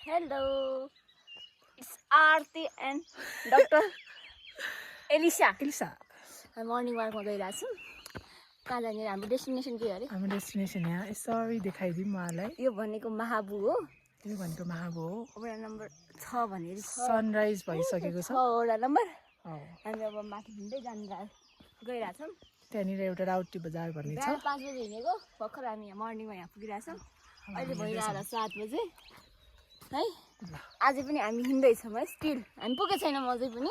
Hello, it's Aarti and Dr. Elisha. Morning walk मा गइरहेको छु कहाँ जाने हाम्रो डेस्टिनेसन के अरे हाम्रो डेस्टिनेसन यहाँ यसरी देखाइदिउँ मलाई यो भनेको महाबु हो यो भनेको महाबु हो वडा नम्बर 6 भनेर सनराइज भइसकेको छ 6 वडा नम्बर हामी अब माथि हिँड्दै गइरहेको छौं त्यहाँनिर एउटा राउटी बजार भन्ने छ 5 बजे हिँडेको भर्खर हामी यहाँ मर्निङमा यहाँ पुगिरहेछौं अहिले भइरहेको 7 बजे है आज पनि हामी हिँड्दै छौं है स्टिल हामी पुगे छैनौं अझै पनि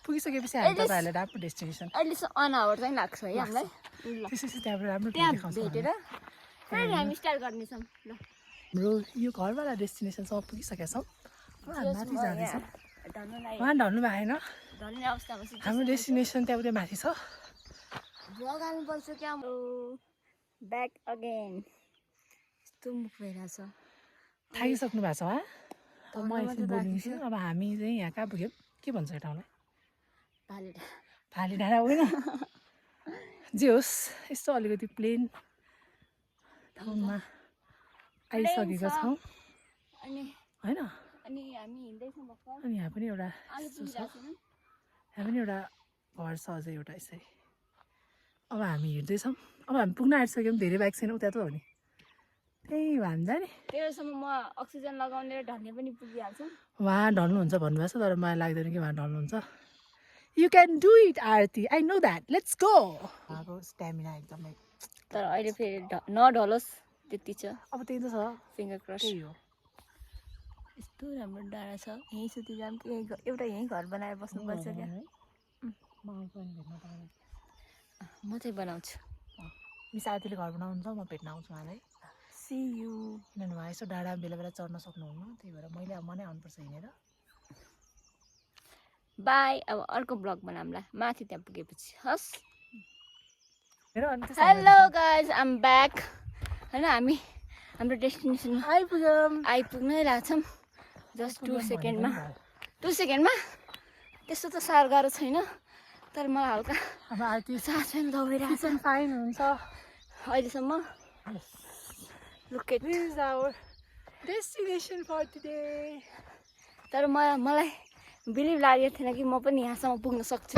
पुगिसकेपछि हामी तपाईहरुलाई राम्रो डेस्टिनेसन अहिले 1 आवर चाहिँ लाग्छ है हामीलाई ल त्यसपछि त्यहाँबाट राम्रो त्यहाँ भेटेर फेरि हामी स्टार्ट गर्ने छौं ल हाम्रो यो घरवाला डेस्टिनेसन सब पुगिसकेका छौं हामी माथि जाँदै छौं वहाँ ढल्नु भएन ढल्ने अवस्थामा छ हाम्रो डेस्टिनेसन त्यहाँ उतै माथि छ भ्लग हाल्नु पर्छ क्या ब्याक अगेन यस्तो मुख भइरहेछ थाकिसक्नु भएको छ वहाँ त म एकछिन बोलिदिन्छु अब हामी चाहिँ यहाँ कहाँ पुग्यौँ के भन्छ यो ठाउँलाई भाले डाँडा होइन जे होस् यस्तो अलिकति प्लेन ठाउँमा आइसकेको छौँ अनि होइन अनि हामी हिँड्दैछौँ भर्खर अनि यहाँ पनि एउटा यहाँ पनि एउटा घर छ अझै एउटा यसरी अब हामी हिँड्दैछौँ अब हामी पुग्न आँटिसक्यौँ धेरै बाइक छैन उता त हो नि त्यही भन्छ नि त्यसम्म म अक्सिजन लगाउने र ढल्ने पनि पुगिहाल्छु उहाँ ढल्नुहुन्छ भन्नुभएको छ तर मलाई लाग्दैन कि उहाँ ढल्नुहुन्छ You can do it, Aarti. I know that. Let's go. अब स्ट्यामिना एकदमै तर अहिले फेरि नढलोस् त्यति छ अब त्यही त छ फिङ्गर क्रस त्यही हो यस्तो राम्रो डाँडा छ यहीँ सुति जाम कि एउटा यहीँ घर बनाएर बस्नुपर्छ क्या म चाहिँ बनाउँछु मिस आरतीले घर बनाउनुहुन्छ म भेट्न आउँछु उहाँलाई सी यू किनभने उहाँ यसो डाँडा बेला बेला चढ्न सक्नुहुन्न त्यही भएर मैले अब मनै आउनुपर्छ हिँडेर बाई अब अर्को ब्लग बनाउँला माथि त्यहाँ पुगेपछि हस् hello guys I am back होइन हामी हाम्रो डेस्टिनेसनमा आइपुग्नै रहेछौँ जस्ट 2 सेकेन्डमा त्यस्तो त साह्रो गाह्रो छैन तर मलाई हल्का सास पनि दौडिरहेको छ फाइन हुन्छ अहिलेसम्म look at this is our destination for today तर मलाई बिलिभ लागेको थिएन कि म पनि यहाँसम्म पुग्न सक्छु